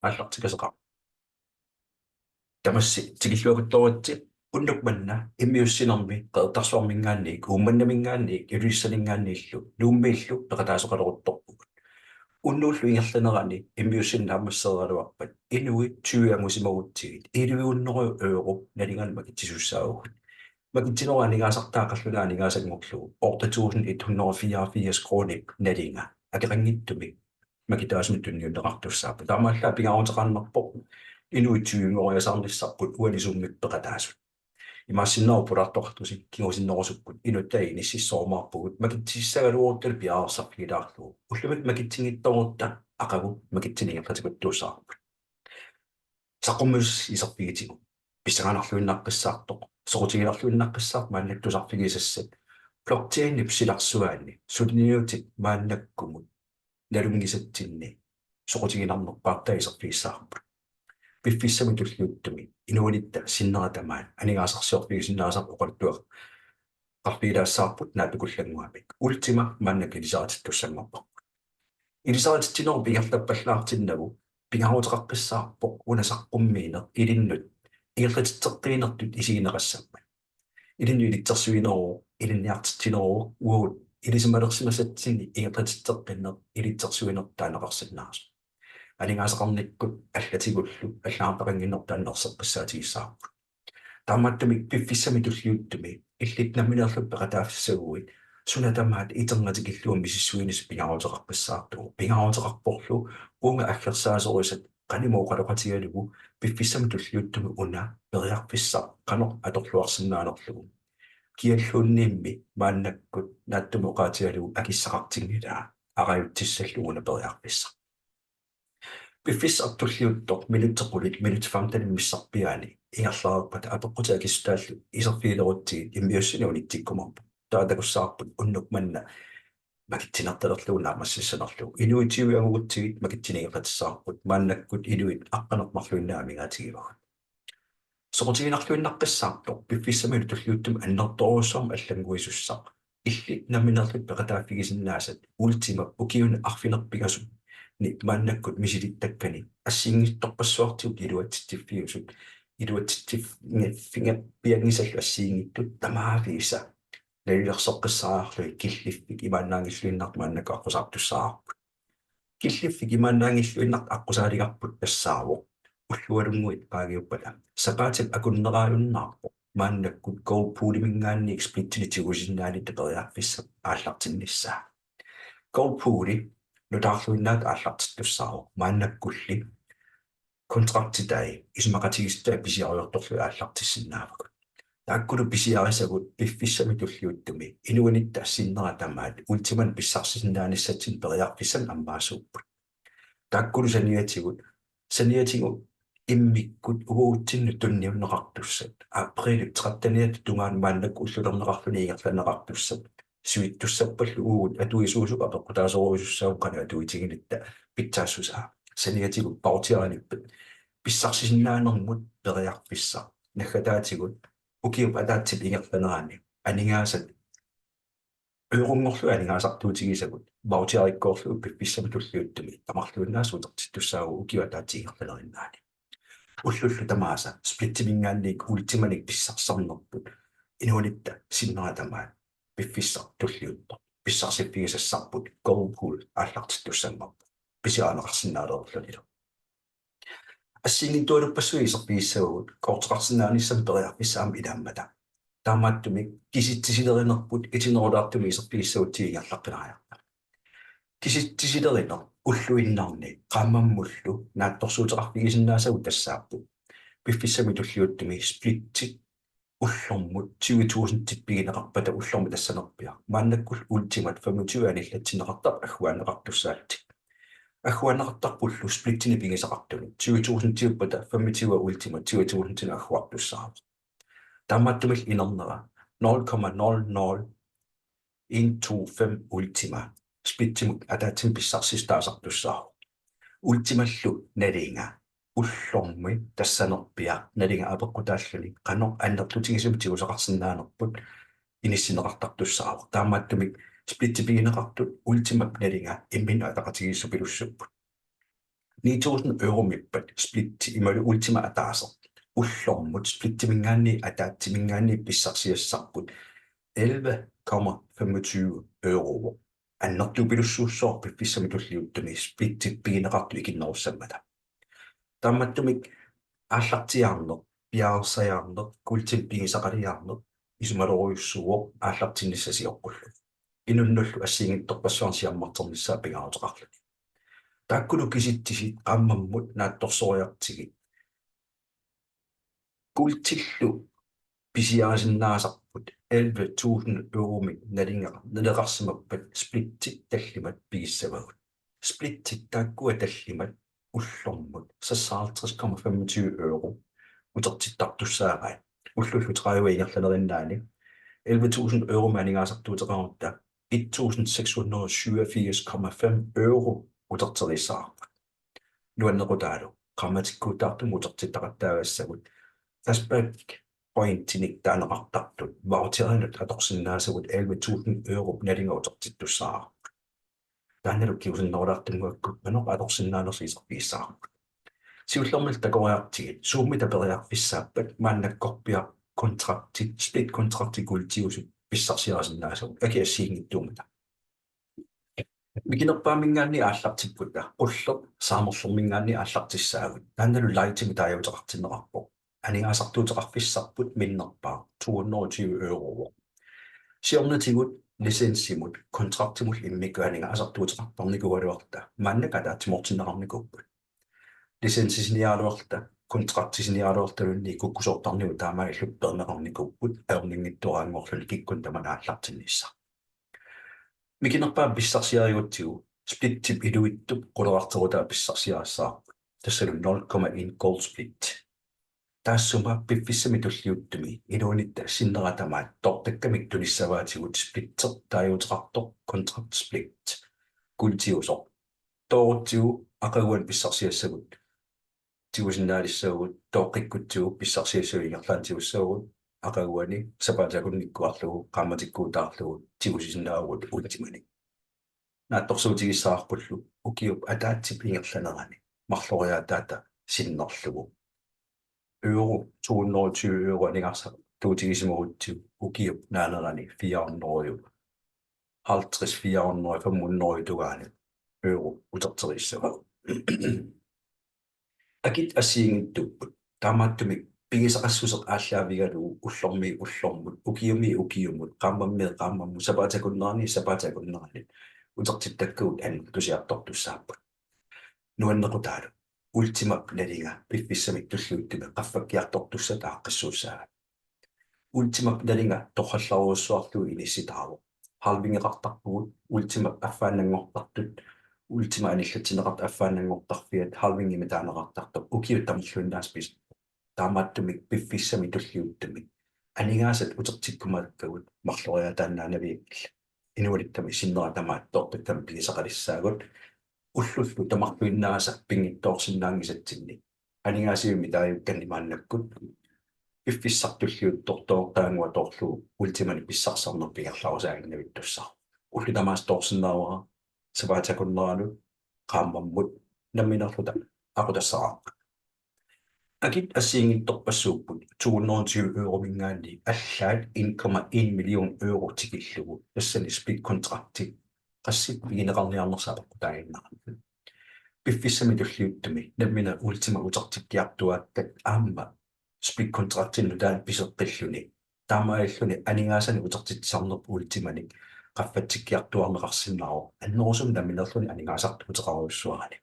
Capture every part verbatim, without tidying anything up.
aallartikaseqarpoq. Tamassi tikilluakuttooritsi, unnuk manna immiussinermi Qeqertarsuarminngaanniit, Uummannaminngaanniit, Ilulissaninngaanniillu Nuummiillu peqataasoqaleruttorpugut. Unnuullu ingerlanerani immiussineq naammassereeraluarpat inuit tyve angusimagutsigit elleve hundrede euro nalinganik makitsisussaavagut. Makitsinerup aningaasartaa qallunaat aningaasanngorlugu otte tusind et hundrede fireogfirs kroner nalinga akeqanngitsumik makitaasumik tunniunneqartussaapput. Taamaallaat pingaaruteqarnerpoq inuit tyvengoriasaarnissarput uani Zoomimi peqataasut. Imaassinnaavoq pulaartoqartusi kingusinnerusukkut, inuttai inississoorumaarpugut, makitsissagaluarutta piareersarfigilaarlugu. Ullumikkut makitsinngitsoorutta aqagu makitsineq ingerlatikuttuussavarput. Saqqummiussaq iserfigitigu. Pissanganarluinnaqqissaartoq, soqutiginarluinnaqqissaartoq maannakkut tusarfigisassat. Blockchainip silarsuaani suliniutit maannakkumut nalunngisatsinni soqutiginarnerpaartaa iserfigissavarput. Piffissami tulliuttumi inuunitta sinnera tamaat aningaasarsiorfigisinnaasarput oqaluttuaq- qarfigilaassavarput naatsukullannguamik. Ultima maannakkut ilisaritittussanngorparput. Ilisarititsinerup ingerlappallaartinnagu pingaaruteqaqqissaarpoq una saqqummiineq ilinnut ingerlatitseqqiinertut isigineqassammat. Ilinnut ilitsersuineruvoq, ilinniartitsineruvoq, uagut ilisimalersimasatsinnik ingerlatitseqqinneq ilitsersuinertut taaneqarsinnaasoq. Aningaasaqarnikkut allatigullu allagartaqannginnertut taanna erseqqissaatigissavarput. Taamaattumik piffissami tulliuttumi illit nammineerlutit peqataaffissaguit suna tamaat iternatikillugu misissuinissaq pingaaruteqaqqissaartuuvoq. Pingaaruteqarporlu uunga aggersaasorisat qanimut oqaloqatigalugu piffissami tulliuttumi una periarfissaq qanoq atorluarsinnaanerlugu. Kialluunniimmi maannakkut naatsumik oqaatigalugu akissaqartinngilaa, arajutsissallugu una periarfissaq. Piffissaq tulliuttoq minutsit qulit, minutsit femtenit missarpiaani ingerlareerpata apeqqutit akissutaallu iserfigilerutsigit immiussineq unitsikkumaarpoq. Taava takussavarput unnuk manna makitsinertalerlugu naammassissanerlugu. Inuit tyve angugutsigit makitsineq ingerlatissavarput, maannakkut inuit aqqaneq-marluinnaat amigaatigivagut. Soqutiginarluinnartussaq piffissamilu tulliuttumi annertoorujussuarmik allannguisussaq. Illit nammineerlutit peqataaffigisinnaasat Ultimap ukiuni arfineq-pingasunni maannakkut misilittakkani assigiinngitsorpassuartigut iluatsitsiffiusut, iluatsitsiffinnga-, -finnga-, pianngisallu assigiinngitsut tamaavisa nalilersoqqissaarlugit killiffik imaannaanngilluinnartoq maannakkut aqqusaartussaavarput. Killiffik imaannaanngilluinnartoq aqqusaaligarput tassaavoq ullualunnguit qaangiuppata sapaatip akunneraalunnaarpoq maannakkut Gold Pooliminngaanniit splittinik tigusisinnaanitta periarfissap aallartinnissaa. Gold Pooli nutaarluinnaat aallartittussaavoq maannakkulli kontraktitai isumaqatigiissutaat pisiariortorlugit aallartissinnaavagut. Taakkulu pisiarisagut piffissami tulliuttumi inuunitta sinnera tamaat Ultimanik pissarsisinnaanissatsinnut periarfissanik ammaasuupput. Taakkulu saniatigut, saniatigut immikkut uagutsinnut tunniunneqartussat, apriilip tretteniata tungaanut maannakkut ullulerneqarluni ingerlanneqartussat, suittussappallu uagut atuisuusugut apeqqutaasorujussuussaagut qanoq atuitiginitta pitsaassusaa. Saniatigut voucherinippat pissarsisinnaanermut periarfissaq naggataatigut ukiup ataatsip ingerlanerani aningaasat eurunngorlugit aningaasartuutigisagut voucherikkoorlugit piffissami tulliuttumi tamarluinnaasa utertittussaavagut ukiup ataatsip ingerlanerinnaani. Ullullu tamaasa splittiminngaanniit Ultimanik pissarsisarnerput inuunitta sinnera tamaat piffissaq tulliuttoq pissarsiffigisassarput Gold Pool aallartittussanngorpoq pisiarineqarsinnaalereerlunilu. Assigiinngitsualuppassuit iserfigissavagut korteqarsinnaanissamut periarfissaq aamma ilaammata. Taamaattumik kisitsisilerinerput itinerulaartumik iserfigissagutsigit ingerlaqqinariarta. Kisitsisilerineq ulluinnarni qaammammullu naatsorsuuteqarfigisinnaasagut tassaapput piffissami tulliuttumi splittit ullormut tyve tusindit pigineqarpata ullormut tassanerpiaq. Maannakkullu Ultimat femogtyve anillatsinneqartarput agguaanneqartussaallutik. Agguaanneqartarpullu splittinik pigisaqartunut tyve tusindiuppata femogtyve Ultimat tyve tusindinik agguartussaavoq. Taamaattumillu inernera nul komma nul nul en to fem Ultima splittimut ataatsimut pissarsissutaasartussaavoq. Ultimallu nalinga ullormut tassanerpiaq nalinga apeqqutaalluni qanoq annertutigisumik tigusaqarsinnaanerput inissinneqartartussaavoq. Taamaattumik splittit pigineqartut Ultimap nalinga imminnut ataqatigiissupilussuupput. Ni tusind euromippat splitti imaluunniit Ultima ataaseq ullormut splittiminngaanniit ataatsiminngaanniit pissarsiassarput elleve komma femogtyve eurovoq. Annertupilussuussaaq piffissami tulliuttumi splittit pigineqartut ikinnerussammata. Taamaattumik aallartiaarneq, piareersariaarneq, kuultimik pigisaqaliaarneq isumalorujussuuvoq aallartinnissaq sioqqullugu. Inunnullu assigiinngitsorpassuarnik siammarternissaa pingaaruteqarluni. Taakkulu kisitsisit qaammammut naatsorsoriartigit kuultillu pisiarisinnaasarput elleve tusind euromik nalinga naleqarsimappat splittit tallimat pigissavagut. Splittit taakkua tallimat ullormut seksoghalvtreds komma femogtyve euro utertittartussaavai. Ullullu tredive ingerlanerinnaani elleve tusind euromik aningaasartuuteqarutta et tusind seks hundrede syvogfirs komma fem euro uterteriissavarput. Nuannequtaalu qaammatikkuutaartumik utertittaqattaagassagut cashback pointinik taaneqartartut voucherinut atorsinnaasagut elleve tusind europ nalinga utertittussaavarput. Taannalu kingusinnerulaartunnguakku qanoq atorsinnaanersoq iserfigissavarput. Siullermillu takoriartigit suummita periarfissaappat maannakkorpiaq kontraktit, split kontraktit kuultiusut pissarsiarisinnaasagut akit assigiinngitsuummata. Mikinerpaaminngaanniit aallartipput, qulleq saamerlerminngaanniit aallartissaagut. Taannalu lightimik taaguuteqartinneqarpoq. Aningaasartuuteqarfissarput minnerpaaq to hundrede og tyve eurovoq. Siornatigut licensimut kontraktimullu immikkut aningaasartuuteqartarnikuugaluarluta maannakkut ataatsimoortinneqarnikuupput. Licensisiniaraluarluta, kontraktisiniaraluarluta luunniit kukkusoortarnigut taamaalilluta peerneqarnikuupput ajornanngitsuaraanngorluni kikkunnit tamanit aallartinnissaq. Mikinerpaamik pissarsiarigutsigu splittip iluitsup qulerarterutaa pissarsiarissavarput. Tassalu nul komma en gold split. Taassuma piffissami tulliuttumi inuunitta sinnera tamaat toortakkamik tunissavaatigut splitti taaguuteqartoq contract split kuultiusoq. Toorutsigu aqaguani pissarsiassagut tigusinnaalissagutsigu, tooqqikkutsigu pissarsiassagut ingerlaannaq tigussavagut, aqaguani sapaatip akunnikkuarlugu qaammatikkuutaarlugu tigusisinnaavagut Ultimanik. Naatsorsuutigissavarpullu ukiup ataatsip ingerlanerani marloriaataata sinnerlugu euro to hundrede og tyve euro aningaasartuutigisimagutsigu ukiup naanerani fire hundrede euro, halvtreds, fire hundrede, fem hundrede tungaanut euro uterteriissavagut. Akit assigiinngitsuupput. Taamaattumik pigisaqassuseq aallaavigalugu ullormiit ullormut, ukiumiit ukiumut, qaammammit qaammammut, sapaatip akunneraniit sapaatip akunneranut utertittakkagut annertusiartortussaapput. Nuannequtaalu Ultimap nalinga piffissami tulliuttumi qaffakkiartortussatut aaqqissuussaavat. Ultimap nalinga torrallarujussuarlugu inissitaavoq. Halvingeqartarpugut Ultimap affaannanngortartut, Ultima anillatsinneqartut affaannanngortarfiat halvingimik taaneqartartoq ukiut tamarluinnaasa pis-, taamaattumik piffissami tulliuttumi aningaasat utertikkumaakkagut marloriaataannaanavianngillat. Inuunitta sinnera tamaat toortakkamik pigisaqalissaagut, ullullu tamarluinnaasa pinngitsoorsinnaanngisatsinnik aningaasivimmi taajukkanni maannakkut piffissaq tulliuttoq toortaannguaq toorlugu Ultimanik pissarsisarnerput ingerlarusaaginnavittussaq. Ullut tamaasa toorsinnaavara sapaatip akunneranut qaammammut nammineerluta aqutassaraarput. Akit assigiinngitsorpassuupput to hundrede og tyve eurominngaanniit allaat en komma en million euro tikillugu tassani split contracti qassit pigineqarniarnersut apeqqutaaginnarami. Piffissami tulliuttumi nammineq Ultima utertikkiartuaakkat aamma split contractinik nutaanik piseqqilluni, taamaalilluni aningaasanik utertitsisarnerput Ultimanik qaffatsikkiartuaarneqarsinnaavoq annerusumik nammineerluni aningaasartuuteqarujussuarani.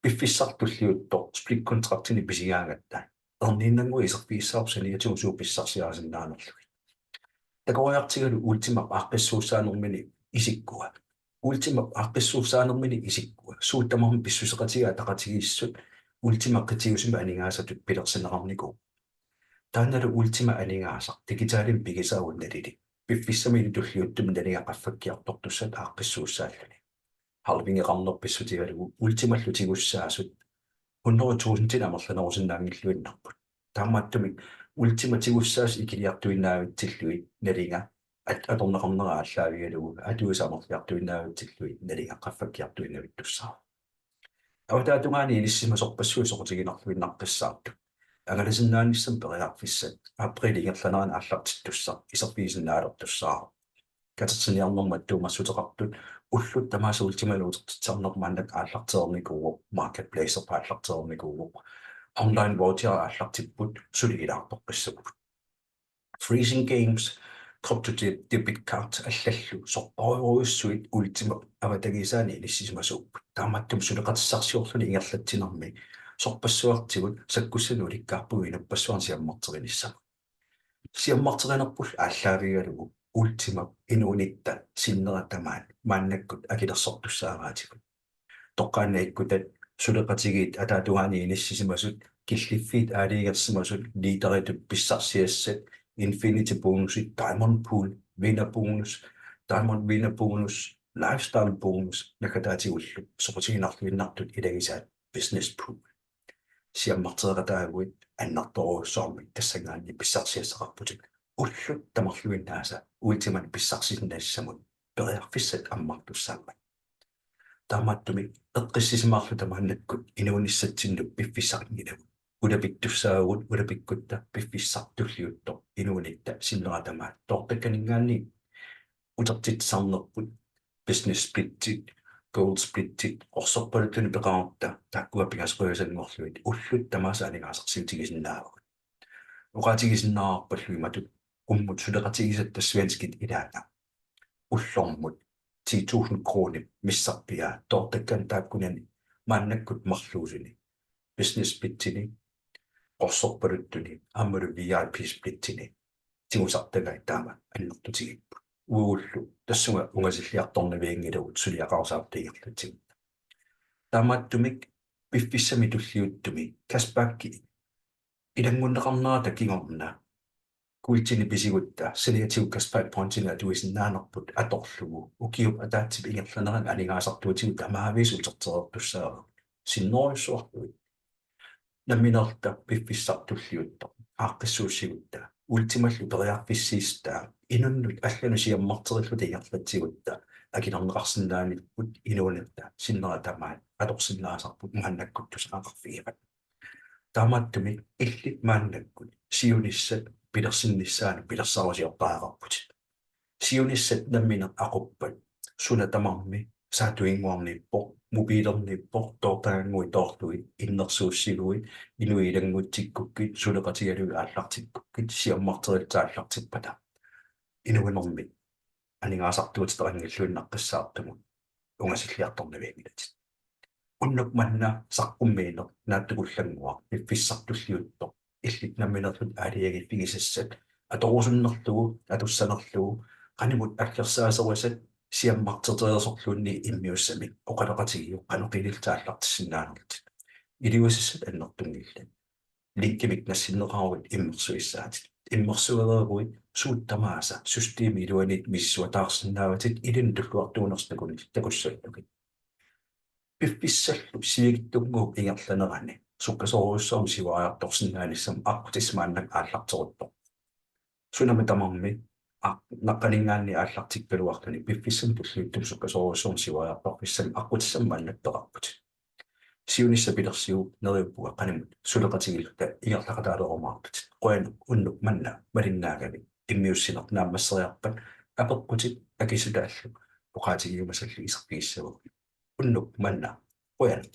Piffissaq tulliuttoq split contractinik pisigaangatta erniinnannguaq iserfigissavarput saniatigut suut pissarsiarisinnaanerlugit. Takoriartigalugu Ultimap aaqqissuussaanermini isikkua. Ultimap aaqqissuussaanermini isikkua suut tamarmik pissuseqatigiit ataqatigiissut Ultima qitiusumik aningaasatut pilersinneqarnikuuvoq. Taannalu Ultima aningaasaq digitalimik pigisaagut nalilik piffissami tulliuttumi nalinga qaffakkiartortussatut aaqqissuussaalluni. Halvingeqarneq pissutigalugu Ultimallu tigussaasut hundrede tusindinik amerlanerusinnaanngilluinnarput. Taamaattumik Ultimat tigussaasut ikiliartuinnaavitsillugit nalinga at-, atorneqarnera aallaavigalugu atuisut amerliartuinnaavitsillugit nalinga qaffakkiartuinnavittussaavoq. Avataatungaani inissisimasorpassuit soqutiginarluinnaqqissaartut. Angalasinnaanissamut periarfissat apriilip ingerlanerani aallartittussaq iserfigisinnaalertussaavoq. Katersiniarnermut attuumassuteqartut ullut tamaasa Ultimalu utertitsisarneq maannakkut aallartereernikuuvoq, marketplace aallartereernikuuvoq, online voucher aallartipput suli ilaartoqqissapput. Freezing Games, crypto de- debit card allallu sorparujorujussuit Ultimap avatangiisaani inissisimasuupput. Taamaattumik suleqatissarsiorluni ingerlatsinermi sorpassuartigut sakkussanik ulikkaarpugut inuppassuarnut siammarterinissamut. Siammarterinerpullu aallaavigalugu Ultimap inuunitta sinnera tamaat maannakkut akilersortussaavaatigut. Toqqaannaq ikkutat suleqatigiit ataatungaani inissisimasut, killiffiit aalajangersimasut, leaderitut pissarsiassat, Infinity Bonusit, Diamond Pool, Winner Bonus, Diamond Winner Bonus, Lifestyle Bonus, naggataatigullu soqutiginarluinnartut ilagisaat Business Pool. Siammartereqataaguit annertoorujussuarmik tassanngaanniit pissarsiassaqarputit. Ullut tamarluinnaasa Ultimanik pissarsisinnaassamut periarfissat ammartussaammat. Taamaattumik eqqissisimaarluta maannakkut inuunissatsinnut piffissaqanngilagut. Ulapittussaavugut, ulapikkutta piffissaq tulliuttoq inuunitta sinnera tamaat toortakkaninngaanniit utertitsisarnerput, business splitsit, gold splitsit, qorsorpaluttunik peqarutta, taakkua pingasoqiusanngorlugit ullut tamaasa aningaasarsiutigisinnaavagut. Oqaatigisinnaavarpallu imatut: qummut suleqatigisatta svenskit ilaata ullormut ti tusind kronit missarpiaa toortakkanik taakkunani maannakkut marluusuni business splitsini, qorsorpaluttuni aammalu V I P splitsini tigusartagaat taama annertutigipput. Uagullu tassunga ungasilliartornavianngilagut suliaqarusaartut ingerlatsigutta. Taamaattumik piffissami tulliuttumi cashbacki ilanngunneqarnerata kingorna kuultinik pisigutta saniatigut cashback pointinik atuisinnaanerput atorlugu ukiup ataatsip ingerlanerani aningaasartuutigut tamaaviisa utertereertussaavagut sinnerujussuarlugit. Nammineerluta piffissaq tulliuttoq aaqqissuussigutta Ultimallu periarfissiissutaa inunnut allanut siammarterilluta ingerlatsigutta akilerneqarsinnaaniipput inuunitta sinnera tamaat atorsinnaasarput maannakkut tusagaqarfigivat. Taamaattumik illit maannakkut siunissat pilersinnissaannut pilersaarusiortariaqarputit. Siunissat nammineq aquppat suna tamarmi saattuinnguarniippoq, mobiilerniippoq, toortagannguit toorlugit, innersuussiguit, inuit ilanngutsikkukkit, suleqatigalugit aallartikkukkit, siammarterillutit aallartippata inuunermi aningaasartuutitaqanngilluinnaqqissaartumut ungasilliartornavianngilatit. Unnuk manna saqqummiineq naatsukullannguaq piffissaq tulliuttoq illit nammineerlutit aalajangiiffigisassat atorusunnerlugu, atussanerlugu, qanimut aggersaasorisat siammartereersorluunniit immiussamik oqaloqatigiuk qanoq ilillutit aallartissinnaanerlutit. Iliuusissat annertunngillat. Linkimik nassinneqaruit immersuissaatit. Immersuereeruit suut tamaasa systemip iluaniit misissuataarsinnaavatit ilinnut tulluartuunersoq takussallugit. Piffissallu sivikitsunnguup ingerlanerani sukkasoorujussuarmik siuariartorsinnaanissamut aqqutissaq maannakkut aallarteruttorpoq. Sunami tamarmi aq-, naqqaninngaanniit aallartikkaluarluni piffissami tulliuttumi sukkasoorujussuarmik siuariartorfissamik aqqutissamik maannakkut peqarputit. Siunissaq pilersigu: Neriuppunga qanimut suleqatigiilluta ingerlaqataalerumaartutit. Qujanaq unnuk manna malinnaagavit. Immiussineq naammasseriarpat apeqqutit akisutaallu oqaatigiumasallu iserfigissavagut. Unnuk manna qujanaq.